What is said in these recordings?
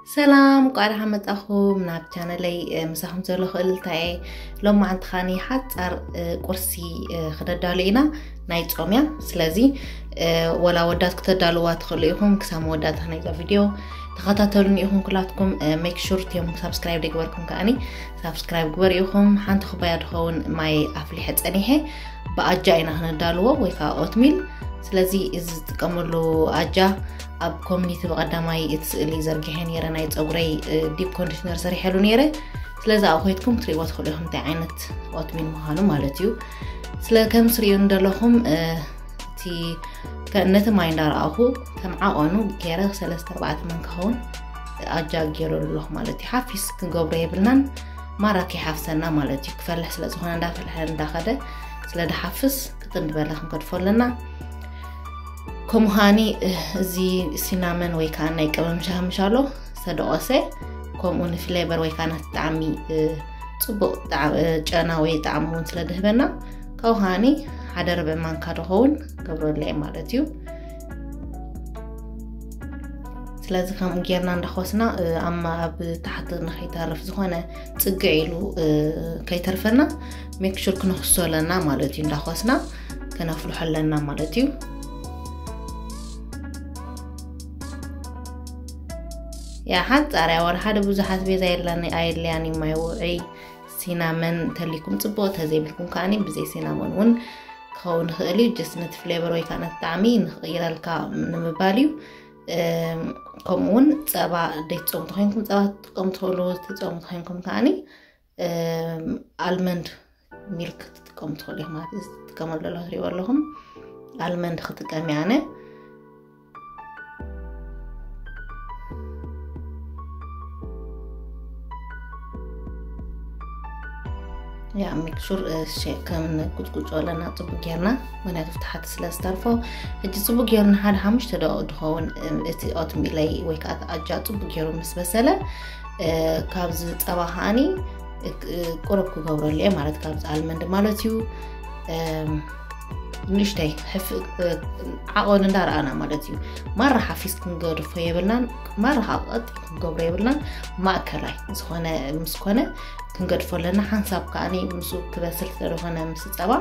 ሰላም፣ እንቋዕ ደሓን መጻኹም ናብ ቻነለይ። እ፣ ምሳኹም ዘለኹ እልልታ እየ። ሎማዓንቲ ኻኒ ሓጻር፣ እ፣ ቁርሲ፣ እ፣ ክነዳሉ ኢና። ናይ ጾም እያ። ስለዚ፣ እ፣ ወላ ወዳት ክተዳልዋ ትኽእሉ ኢኹም። ክሳብ መወዳእታ ናይዛ ቪድዮ ተኸታተሉኒ ኢኹም ኩላትኩም። እ፣ ሜክ ሹር እቲኦም ሳብስክራይብ ዘይገበርኩም ከኣኒ ሳብስክራይብ ግበሩ ኢኹም። ሓንቲ ኩባያ ዝኸውን ማይ ኣፍሊሐ ጸኒሐ። ብኣጃ ኢና ክነዳልዎ ወይ ከዓ ኦትሚል። ስለዚ እዚ ዝጥቀመሉ ኣጃ ኣብ ኮሚኒቲ ብቐዳማይ እቲ ስእሊ ዘርጊሐ ነይረ፣ ናይ ጸጉረይ፣ እ፣ ዲፕ ኮንዲሽነር ሰሪሐሉ ነይረ። ስለዚ ኣብኡ ኮይትኩም ክትሪእዎ ትኽእሉ ኢኹም እንታይ ዓይነት ኦትሚል ምዃኑ ማለት እዩ። ስለ ከም ትሪኡ እንደለኹም፣ እ፣ እቲ ከ-፣ ነቲ ማይ እንዳረኣኹ ከም ዓቐኑ ገይረ ሰለስተ ኣርባዕተ ማንካ ኸውን ኣጃ ገይረሉ ኣለኹ ማለት እዩ። ሓፊስ ክንገብሮ የብልናን፣ ማራ ከይሓፍሰና ማለት እዩ። ክፈልሕ ስለ ዝኾነ እንዳፈልሐ እንዳኸደ ስለ ድሓፍስ ቅጥን ዝበለ ክንገድፎ ኣለና። ከምኡ ከዓኒ፣ እ፣ እዚ ሲናመን ወይ ከዓ ናይ ቀመም ሻሂ ምሻሎ ዝተደቆሰ፣ ከምኡ ንፍሌቨር ወይ ከዓ ነቲ ጣዕሚ፣ እ፣ ጽቡቕ ጣዕ-፣ እ፣ ጨና ወይ ጣዕሚ እውን ስለ ድህበና፣ ካብኡ ከዓኒ ሓደ ርብዒ ማንካ ዝኸውን ገብረለይ ማለት እዩ። ስለዚ ከምኡ ጌርና እንዳኾስና፣ እ፣ ኣብ ማ-፣ ኣብ ታሕቲ ንኸይተርፍ ዝኾነ ጽግዕ ኢሉ፣ እ፣ ከይተርፈና ሜክ ሹር ክነኽሶ ኣለና ማለት እዩ። እንዳኾስና ከነፍልሖ ኣለና ማለት እዩ። ያ ሓጻር እያ፣ ዋላ ሓደ ብዙሕ ኣስቤዛ የላን፣ ኣየድልያን እዩ። ማይ ውዑይ፣ ሲናመን ተሊኩም ጽቡቕ፣ ተዘይብልኩም ከዓኒ ብዘይ ሲናመን እውን ክኸውን ይኽእል እዩ። ጀስት ነቲ ፍሌቨር ወይ ከዓ ነቲ ጣዕሚ ንኽቕይረልካ ንምባል እዩ። እም፣ ከምኡ እውን ጸባ ዘይትጸሙ ተኾይንኩም ጸባ ክትጥቀሙ ትኽእሉ፣ ትጸሙ ተኾይንኩም ከዓኒ፣ እም፣ ኣልመንድ ሚልክ ክትጥቀሙ ትኽእሉ ኢኹም። ማለት እዚ ትጥቀመሉ ዘለኹ ትሪእዎ ኣለኹም። ኣልመንድ ክጥቀም እየ ኣነ። ያ፣ ሜክ ሹር፣ እ፣ ሸ-፣ ከም ንቁጭቁጮ ኣለና ጽቡቅ ጌርና፣ ምክንያቱ ብታሕቲ ስለ ዝተርፎ። ሕጂ ጽቡቅ ጌሩ ንሓደ ሓሙሽተ ደቂቅ ድኸውን፣ እ፣ እቲ ኦትሚለይ ወይ ከዓ እቲ ኣጃ ጽቡቅ ጌሩ ምስ በሰለ፣ እ፣ ካብዚ ጸባ ከዓኒ፣ እ፣ ቁሩብ ክገብረሉ እየ ማለት ካብዚ ኣልመንድ ማለት እዩ። እም፣ ንእሽተይ ሕፍ-፣ እ፣ ዓቐኑ እንዳረኣና ማለት እዩ። ማራ ሓፊስ ክንገድፎ የብልናን፣ ማራ ከዓ ቀጥ ክንገብሮ የብልናን። ማእከላይ ዝኾነ ምስ ኮነ ክንገድፎ ኣለና። ሓንሳብ ከዓኒ ምስኡ ክበስል ስለ ዝኾነ ምስ ጸባ፣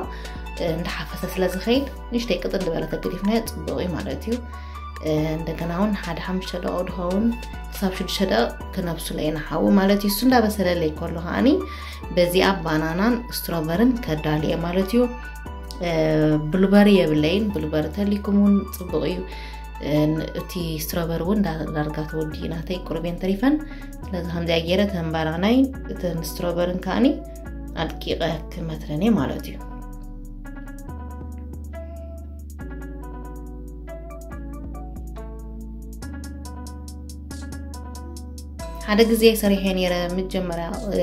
እ፣ እንዳሓፈሰ ስለ ዝኸይድ ንእሽተይ ቅጥን ዝበለ ተገዲፍናዮ ጽቡቕ እዩ ማለት እዩ። እ፣ እንደገና እውን ሓደ ሓሙሽተ ደቂቕ ድኸውን ክሳብ ሽዱሽተ ደቂቕ ክነብስሎ ኢና ሓዊ ማለት እዩ። እሱ እንዳበሰለለይ ከሎ ከዓኒ በዚኣ ባናናን ስትሮበርን ከዳሉ እየ ማለት እዩ። እ፣ ብሉበሪ የብለይን፣ ብሉበሪ ተሊኩም እውን ጽቡቕ እዩ። እ፣ ን-፣ እቲ ስትሮበሪ እውን ዳ-፣ ዳርጋ ተወዲኡ ናተይ ቁሩብ እየን ተሪፈን። ስለዚ ከምዚኣ ገይረ እተን ባናናይን እተን ስትሮበርን ከዓኒ ኣድቂቐ ክመትረን እየ ማለት እዩ። ሓደ ግዜ ሰሪሐ ነይረ መጀመርያ፣ እ፣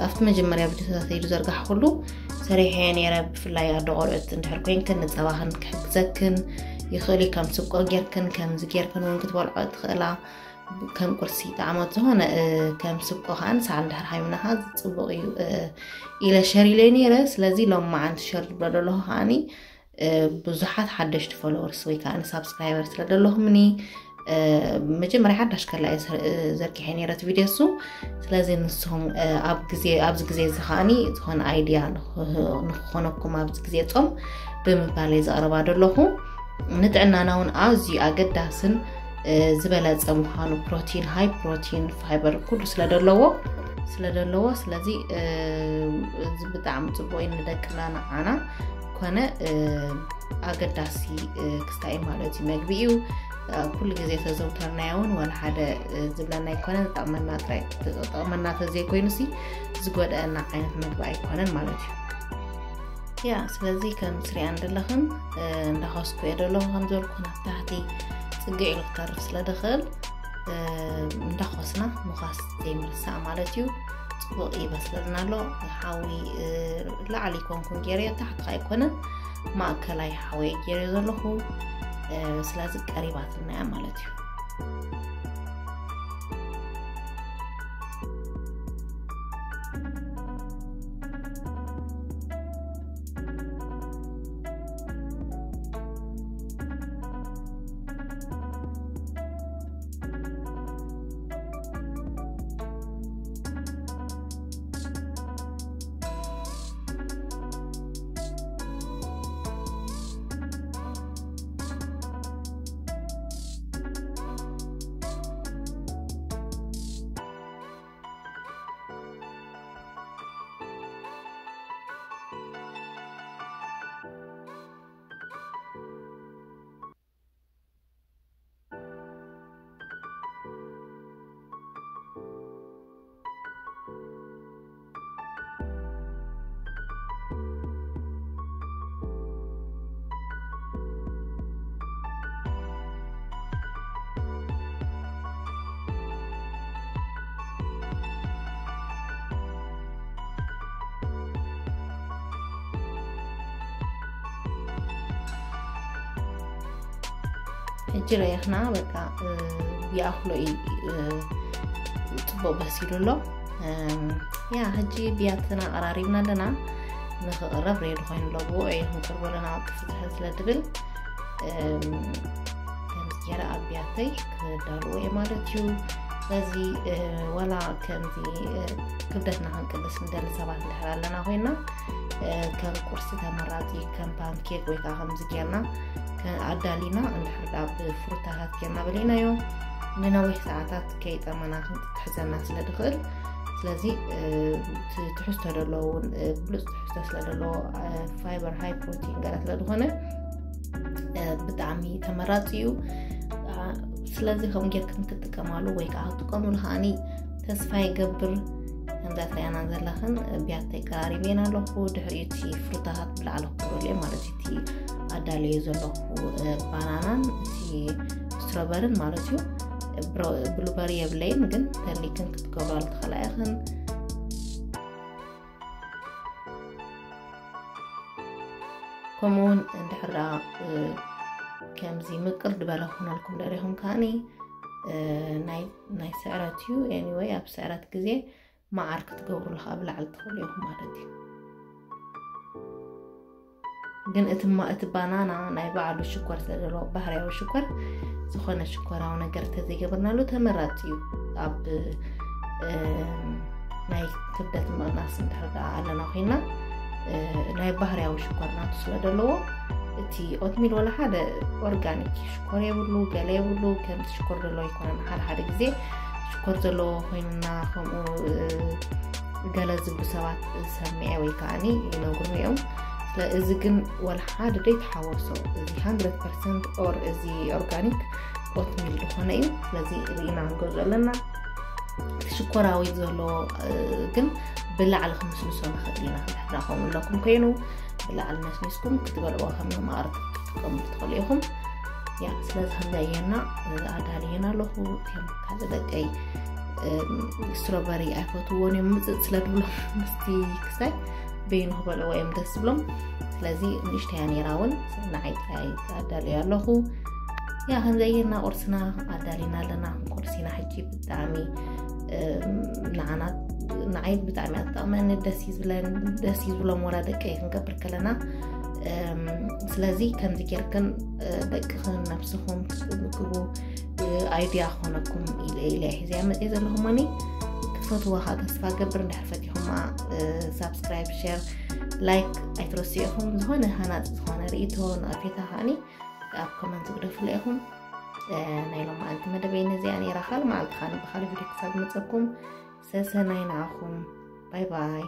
ኣብቲ መጀመርያ ቪድዮታት ኢሉ ዘርጋሕኩሉ ሰሪሐ ነይረ። ብፍላይ ኣዶ ቆልዑት እንድሕር ኮይንክን ንጸባኽን ክሕግዘክን ይኽእል እዩ። ከም ስብቆ ጌርክን ከምዚ ጌርክን እውን ክትበልዖ ትኽእላ። ከም ቁርሲ ጣዕሞት ዝኾነ፣ እ፣ ከም ስብቆ ከዓን ሰዓል እንድሕር ሃይምና ከኣ ጽቡቕ እዩ፣ እ፣ ኢለ ሸር ኢለ ነይረ። ስለዚ ሎም መዓንቲ ሸር ዝብሎ ዘለኹ ከዓኒ፣ እ፣ ብዙሓት ሓደሽቲ ፎሎወርስ ወይ ከዓ ሳብስክራይበር ስለ ዘለኹምኒ፣ እ፣ መጀመርያ ሓዳሽ ከላ እየ ዘር-፣ እ፣ ዘርጊሐ ነይረ እቲ ቪድዮ እሱ። ስለዚ ንስኹም፣ እ፣ ኣብ ግዜ፣ ኣብዚ ግዜ እዚ ከዓኒ ዝኾነ ኣይድያ ንኽ-፣ ንኽኾነኩም ኣብዚ ግዜ ጾም ብምባል እየ ዘቕርባ ዘለኹ። ንጥዕናና እውን ኣዝዩ ኣገዳስን፣ እ፣ ዝበለጸ ምዃኑ፣ ፕሮቲን፣ ሃይ ፕሮቲን፣ ፋይበር ኩሉ ስለ ደለዎ፣ ስለ ደለዎ፣ ስለዚ፣ እ፣ እዚ ብጣዕሚ ጽቡቕ እዩ ንደቅና ንዓና። ኮነ፣ እ፣ ኣገዳሲ፣ እ፣ ክስታይ ማለት እዩ፣ መግቢ እዩ። እ፣ ኩሉ ግዜ ተዘውተርናዮ እውን ዋላ ሓደ፣ እ፣ ዝብለና ኣይኮነን፣ ዝጠቕመና ጥራይ፣ ዝጠቕመና ተዘይኮይኑሲ ዝጎድኣና ዓይነት መግቢ ኣይኮነን ማለት እዩ። ያ፣ ስለዚ ከም ትሪኣ እንደለኽን፣ እ፣ እንዳኸስኩ እየ ደለኹ፣ ከም ዝበልኩ ናብ ታሕቲ ጽግዕ ኢሉ ክተርፍ ስለ ድኽእል፣ እ፣ እንዳኾስና ምዃስ ዘይምርሳዕ ማለት እዩ። ጽቡቕ ይበስለልና ኣሎ። ሓዊ፣ እ፣ ላዕሊ ኮንኩን ገይረዮ፣ ታሕቲ ከኣ ኣይኮነን፣ ማእከላይ ሓዊ ገይረዮ ዘለኹ። እ፣ ስለዚ ቀሪባትና እያ ማለት እዩ። ሕጂ ረኢኽና በቃ ይኣኽሎ እዩ። ጽቡቕ በሲሉ ኣሎ። ያ ሕጂ ብያትና ቀራሪብና ኣለና። ንኽቕረብ ሬዲ ኮይኑ ኣሎ። ብኡ እዩ ክንቅርቦ ኣለና፣ ቅርፊ ዝሕዝ ስለ ድብል ከምዚ ገይረ ኣብ ብያተይ ክዳልዎ እየ ማለት እዩ። ስለዚ ዋላ ከምዚ ክብደትና ክንቅንስ ንደሊ ሰባት እንድሕር ኣለና ኮይና፣ ከም ቁርሲ ተመራፂ፣ ከም ፓንኬክ ወይ ከዓ ከምዚ ጌርና ኣዳሊና እንድሕር ዳ ብፍሩታታት ጌርና በሊዕናዮ፣ ንነዊሕ ሰዓታት ከይጠመና ክትሕዘና ስለ ድኽእል፣ ስለዚ ትሕዝቶ ደለዎ እውን ብሉፅ ትሕዝቶ ስለ ደለዎ፣ ፋይበር፣ ሃይ ፕሮቲን ገለ ስለ ዝኾነ ብጣዕሚ ተመራፂ እዩ። ስለዚ ከም ጌርክን ክትጥቀማሉ ወይ ከዓ ክትጥቀሙሉ ከዓኒ ተስፋ ይገብር። ከምዛ ትሪኣና ዘለኽን ብያተይ ቀራሪበን ኣለኹ። ድሕሪ እቲ ፍሩታታት ብላዕሊ ክገብረሉ እየ ማለት እዩ። እቲ ኣዳለዮ ዘለኹ ባናናን እቲ ስትሮበርን ማለት እዩ። ብሉበሪ የብለይን፣ ግን ተሊክን ክትገብራሉ ትኽእላ ኢኽን። ከምኡውን እንድሕር ከምዚ ምቅር ዝበለ ክኾነልኩም ደሪኹም ከዓኒ ናይ ስዕረት እዩ። ኤኒወይ ኣብ ስዕረት ግዜ መዓር ክትገብሩ ለካ ኣብ ላዕሊ ትኽእሉ ኢኹም ማለት እዩ። ግን እቲ ባናና ናይ ባዕሉ ሽኮር ስለ ዘለዎ፣ ባህርያዊ ሽኮር፣ ዝኾነ ሽኮራዊ ነገር ተዘይገብርናሉ ተመራፂ እዩ። ኣብ ናይ ክብደት ምቕናስ እንድሕር ደኣ ኣለና ኮይና ናይ ባህርያዊ ሽኮር ናቱ ስለ ዘለዎ እቲ ኦትሚል ወላ ሓደ ኦርጋኒክ ሽኮር የብሉ፣ ገለ የብሉ። ከምቲ ሽኮር ዘለዎ ኣይኮነን። ሓደ ሓደ ግዜ ሽኮር ዘለዎ ኮይኑና ከምኡ ገለ ዝብሉ ሰባት ሰሚዐ ወይ ከዓኒ ይነግሩኒ እዮም። ስለ እዚ ግን ወላ ሓደ ደይተሓወሶ፣ እዚ ሃንድረድ ፐርሰንት ኦር እዚ ኦርጋኒክ ኦትሚል ዝኾነ እዩ። ስለዚ ርኢና ንገዝኦ ኣለና። ሽኮራዊ ዘሎ ግን ብላዕሊ ክንስንሶ ንኽእል ኢና። ድሕራ ከምኡ ኣለኩም ኮይኑ ብላዕሊ ነስኒስኩም ክትበልዕዎ ከም መማቕርቲ ክትጥቀሙ ትኽእሉ ኢኹም። ያ ስለዚ ከምዚ ኣየና ኣዳልየና ኣለኹ። ከም ካልእ ደቀይ ስትሮበሪ ኣይፈትዎን እዮም፣ ምፅእ ስለ ድብሎም ምስቲ ክሳይ በይኑ ክበልዕዎ እዮም ደስ ዝብሎም። ስለዚ ንእሽተያ ነይራ እውን ንዓይ ጥራይ ኣዳልዮ ኣለኹ። ያ ከምዚ ኣየና ቁርስና ኣዳሊና ኣለና። ቁርሲና ሕጂ ብጣዕሚ ንዓና ንዓይ ብጣዕሚ ኣጠቕመኒ፣ ደስ እዩ ዝብለን፣ ደስ እዩ ዝብሎም ወላ ደቀይ ክንገብር ከለና። ስለዚ ከምዚ ጌርክን ደቅኽን ነብስኹም ክትምግቡ ኣይድያ ክኾነኩም ኢለ ኢለ ሒዘያ መፅየ ዘለኹ። መኒ ክትፈትዋ ከዓ ተስፋ ገብር። እንድሕር ፈቲኹማ ሳብስክራይብ፣ ሼር፣ ላይክ ኣይትረስዑ ኢኹም። ዝኾነ ሃናፂ ዝኾነ ርእይቶ፣ ነቐፌታ ከዓኒ ኣብ ኮመንት ግደፉለ ኢኹም። ናይ ሎማዓንቲ መደበይ ነዚኣ ነይራ። ካልእ መዓልቲ ከዓ ብኻልእ ቪድዮ ክሳብ መፀኩም ሰሰናይ ንዓኹም። ባይ ባይ።